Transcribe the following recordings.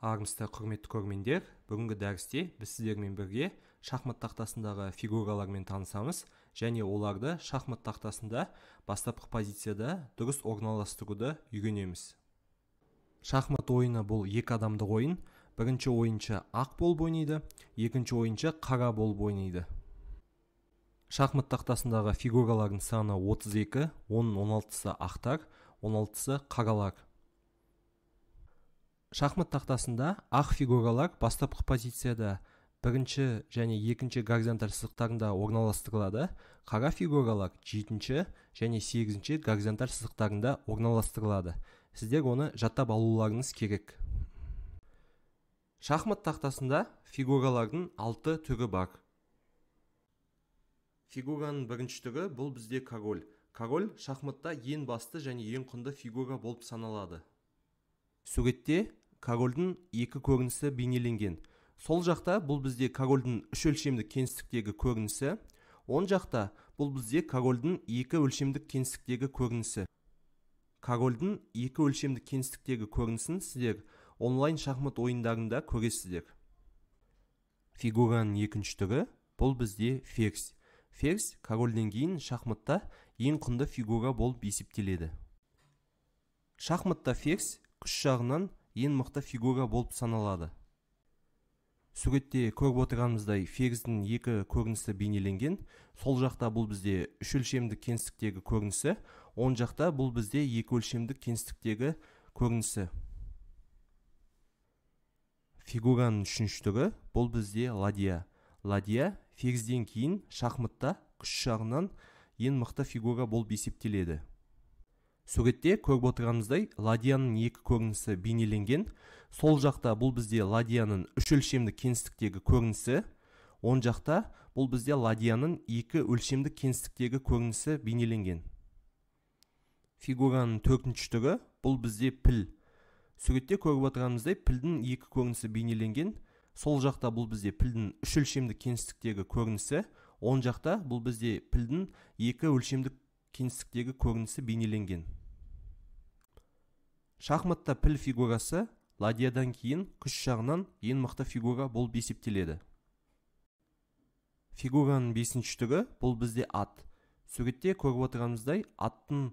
Армысыздар, құрметті көрермендер, бүгінгі дәрісте біз сіздермен бірге шахмат тақтасындағы фигуралармен танысамыз және оларды шахмат тақтасында бастапқы позицияда дұрыс орналастыруды үйренеміз. Шахмат ойыны бұл екі адамдық ойын. Бірінші ойыншы ақ болып ойнайды, екінші ойыншы қара болып ойнайды. Шахмат тақтасындағы фигуралардың саны 32, оның 16-сы ақтар, 16-сы қаралар. Шахмат тақтасында ақ фигуралар бастапқы позицияда бірінші және екінші горизонталь сызықтарында орналастырылады. Қара фигуралар жетінші және сегізінші горизонталь сызықтарында орналастырылады. Сіздер оны жаттап алуларыңыз керек. Шахмат тақтасында фигуралардың 6 түрі бар. Фигураның бірінші түрі бұл бізде король. Король шахматта ең басты және ең құнды фигура болып саналады. Суретте корольдің екі көрінісі бейнеленген. Сол жақта бұл бізде корольдің үш өлшемдік кеңістіктегі көрінісі, оң жақта бұл бізде корольдің екі өлшемдік кеңістіктегі көрінісі. Корольдің екі өлшемдік кеңістіктегі көрінісін сіздер онлайн шахмат ойындарында көресіздер. Фигураның екінші түрі бұл бізде ферзь. Ферзь корольден кейін шахматта ең құнды фигура болып есептеледі. Шахматта ферзь күш жағынан ең мықты фигура болып саналады. Суретте көріп отырғанымыздай ферзьдің екі көрінісі бейнеленген. Сол жақта бұл бізде үш өлшемдік кеңістіктегі көрінісі, оң жақта бұл бізде екі өлшемдік кеңістіктегі көрінісі. Фигураның үшінші түрі бұл бізде ладья. Ладья ферзьден кейін шахматта күш жағынан ең мықты фигура болып есептеледі. Суретте көріп отырғанымыздай ладьяның екі көрінісі бейнеленген. Сол жақта бұл бізде ладьяның үш өлшемдік кеңістіктегі көрінісі, оң жақта бұл бізде ладьяның екі өлшемдік кеңістіктегі көрінісі бейнеленген. Фигураның төртінші түрі бұл бізде піл. Суретте көріп отырғанымыздай пілдің екі көрінісі бейнеленген. Сол жақта бұл бізде пілдің үш өлшемдік кеңістіктегі көрінісі, оң жақта бұл бізде пілдің екі өлшемдік кеңістіктегі көрінісі бейнеленген. Шахматта піл фигурасы ладьядан кейін күш жағынан ең мықты фигура болып есептеледі. Фигураның бесінші түрі бұл бізде ат. Суретте көріп отырғанымыздай аттың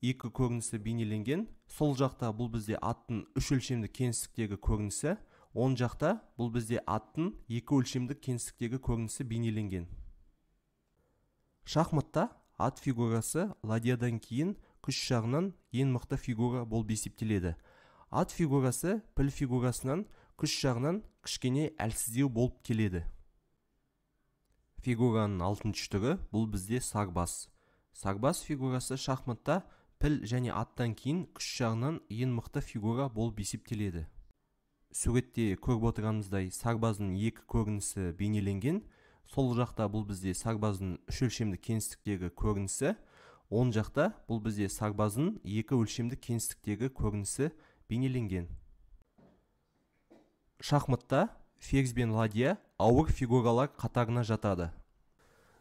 екі көрінісі бейнеленген. Сол жақта бұл бізде аттың үш өлшемдік кеңістіктегі көрінісі, оң жақта бұл бізде аттың екі өлшемдік кеңістіктегі көрінісі бейнеленген. Шахматта ат фигурасы ладьядан кейін күш жағынан ең мықты фигура болып есептеледі. Ат фигурасы піл фигурасынан күш жағынан кішкене әлсіздеу болып келеді. Фигураның алтыншы түрі бұл бізде сарбаз. Сарбаз фигурасы шахматта піл және аттан кейін күш жағынан ең мықты фигура болып есептеледі. Суретте көріп отырғанымыздай сарбаздың екі көрінісі бейнеленген. Сол жақта бұл бізде сарбаздың үш өлшемдік кеңістіктегі көрінісі, оң жақта бұл бізде сарбаздың екі өлшемдік кеңістіктегі көрінісі бейнеленген. Шахматта ферзь бен ладья ауыр фигуралар қатарына жатады.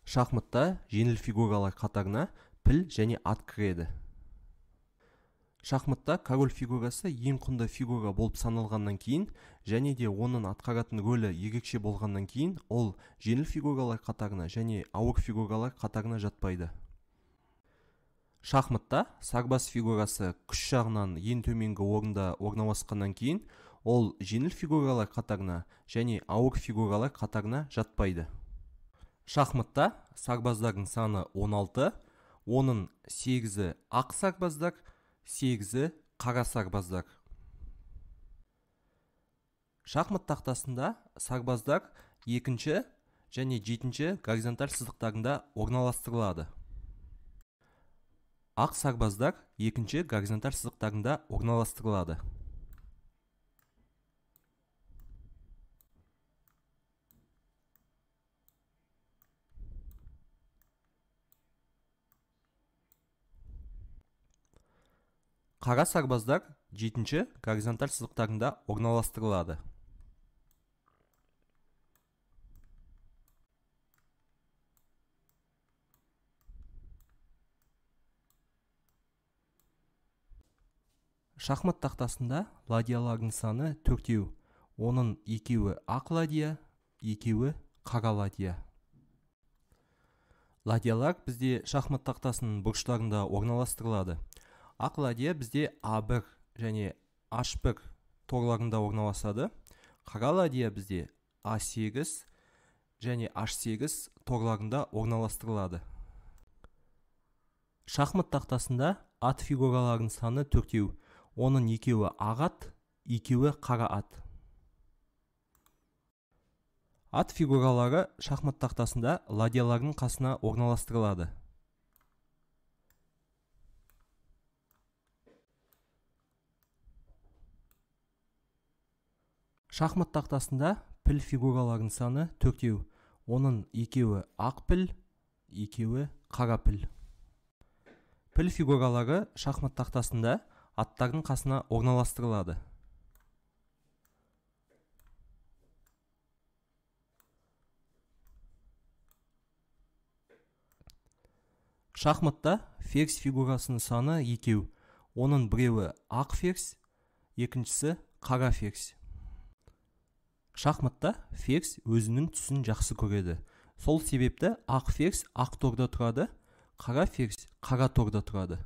Шахматта жеңіл фигуралар қатарына піл және ат кіреді. Шахматта король фигурасы ең құнды фигура болып саналғаннан кейін және де оның атқаратын рөлі ерекше болғаннан кейін ол жеңіл фигуралар қатарына және ауыр фигуралар қатарына жатпайды. Шахматта сарбаз фигурасы күш жағынан ең төменгі орында орналасқаннан кейін ол жеңіл фигуралар қатарына және ауыр фигуралар қатарына жатпайды. Шахматта сарбаздардың саны 16, оның 8-і ақ сарбаздар, 8-і қара сарбаздар. Шахмат тақтасында сарбаздар екінші және жетінші горизонталь сызықтарында орналастырылады. Ақ сарбаздар екінші горизонталь сызықтарында орналастырылады. Қара сарбаздар жетінші горизонталь сызықтарында орналастырылады. Шахмат тақтасында ладьялардың саны 4. Оның екеуі ақ ладья, екеуі қара ладья. Ладьялар бізде шахмат тақтасының бұрыштарында орналастырылады. Ақ ладья бізде А1 және H1 торларында орналасады. Қара ладья бізде А8 және H8 торларында орналастырылады. Шахмат тақтасында ат фигураларының саны 4. Оның екеуі ақ ат, екеуі қара ат. Ат фигуралары шахмат тақтасында ладьялардың қасына орналастырылады. Шахмат тақтасында піл фигураларының саны 4. Оның екеуі ақ піл, екеуі қара піл. Піл фигуралары шахмат тақтасында аттардың қасына орналастырылады. Шахматта ферзь фигурасының саны 2. Оның біреуі ақ ферзь, екіншісі қара ферзь. Шахматта ферзь өзінің түсін жақсы көреді. Сол себепті ақ ферзь ақ торда тұрады, қара ферзь қара торда тұрады.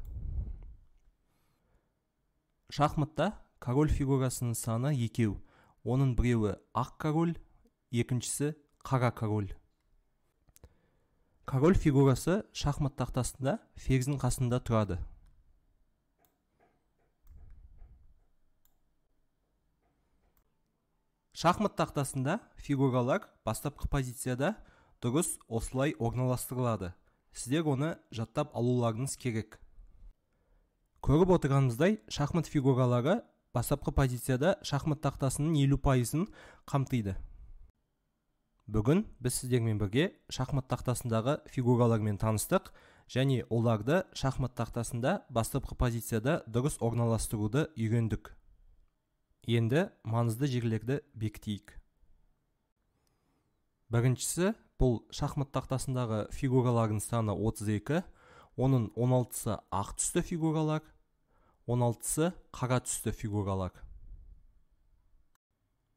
Шахматта король фигурасының саны 2. Оның біреуі ақ король, екіншісі қара король. Король фигурасы шахмат тақтасында ферздің қасында тұрады. Шахмат тақтасында фигуралар бастапқы позицияда дұрыс осылай орналастырылады. Сіздер оны жаттап алуларыңыз керек. Көріп отырғанымыздай, шахмат фигуралары бастапқы позицияда шахмат тақтасының 50%-ын қамтиды. Бүгін біз сіздермен бірге шахмат тақтасындағы фигуралармен таныстық және оларды шахмат тақтасында бастапқы позицияда дұрыс орналастыруды үйрендік. Енді маңызды жерлерді бекітейік. Біріншісі, бұл шахмат тақтасындағы фигуралардың саны 32, оның 16-сы ақ түсті фигуралар, 16-сы қара түсті фигуралар.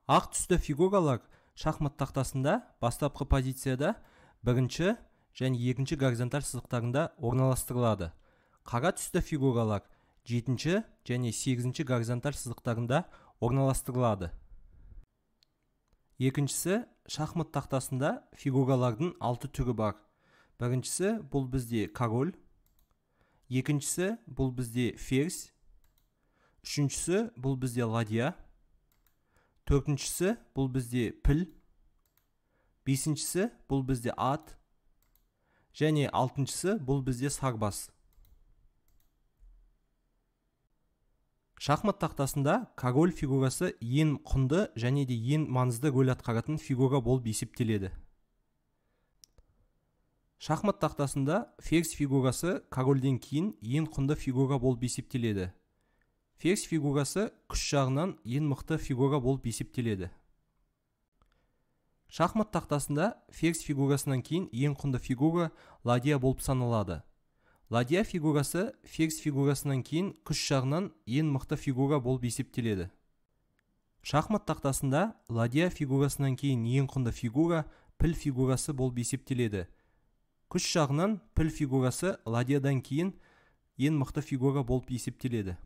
Ақ түсті фигуралар шахмат тақтасында бастапқы позицияда бірінші және екінші горизонталь сызықтарында орналастырылады. Қара түсті фигуралар 7-ші және 8-ші горизонталь сызықтарында орналастырылады. Екіншісі, шахмат тақтасында фигуралардың 6 түрі бар. Біріншісі, бұл бізде король. Екіншісі, бұл бізде ферзь. Үшіншісі, бұл бізде ладья. Төртіншісі, бұл бізде піл. Бесіншісі, бұл бізде ат. Және алтыншысы, бұл бізде сарбаз. Шахмат тақтасында король фигурасы ең құнды және де ең маңызды рөл атқаратын фигура болып есептеледі. Шахмат тақтасында ферзь фигурасы корольден кейін ең құнды фигура болып есептеледі. Ферзь фигурасы күш жағынан ең мықты фигура болып есептеледі. Шахмат тақтасында ферзь фигурасынан кейін ең құнды фигура ладья болып саналады. Ладья фигурасы ферзь фигурасынан кейін күш жағынан ең мықты фигура болып есептеледі. Шахмат тақтасында ладья фигурасынан кейін ең құнды фигура піл фигурасы болып есептеледі. Күш жағынан піл фигурасы ладьядан кейін ең мықты фигура болып есептеледі.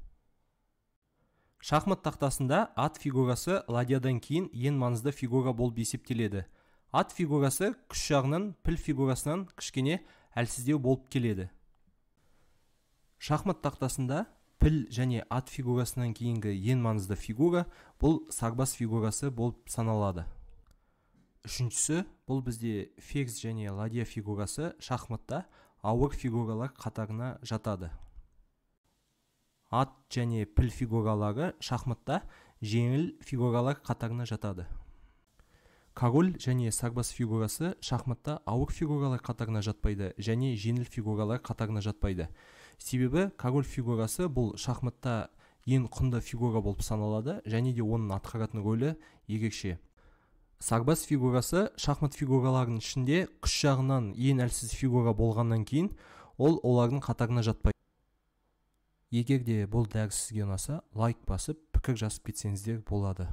Шахмат тақтасында ат фигурасы ладьядан кейін ең маңызды фигура болып есептеледі. Ат фигурасы күш жағынан піл фигурасынан кішкене әлсіздеу болып келеді. Шахмат тақтасында піл және ат фигурасынан кейінгі ең маңызды фигура бұл сарбаз фигурасы болып саналады. Үшіншісі, бұл бізде ферзь және ладья фигурасы шахматта ауыр фигуралар қатарына жатады. Ат және піл фигуралары шахматта жеңіл фигуралар қатарына жатады. Король және сарбаз фигурасы шахматта ауыр фигуралар қатарына жатпайды және жеңіл фигуралар қатарына жатпайды. Себебі король фигурасы бұл шахматта ең құнды фигура болып саналады және де оның атқаратын рөлі ерекше. Сарбаз фигурасы шахмат фигураларының ішінде күш жағынан ең әлсіз фигура болғаннан кейін ол олардың қатарына жатпайды. Егер де бұл дәріс сізге ұнаса, лайк басып, пікір жазып кетсеңіздер болады.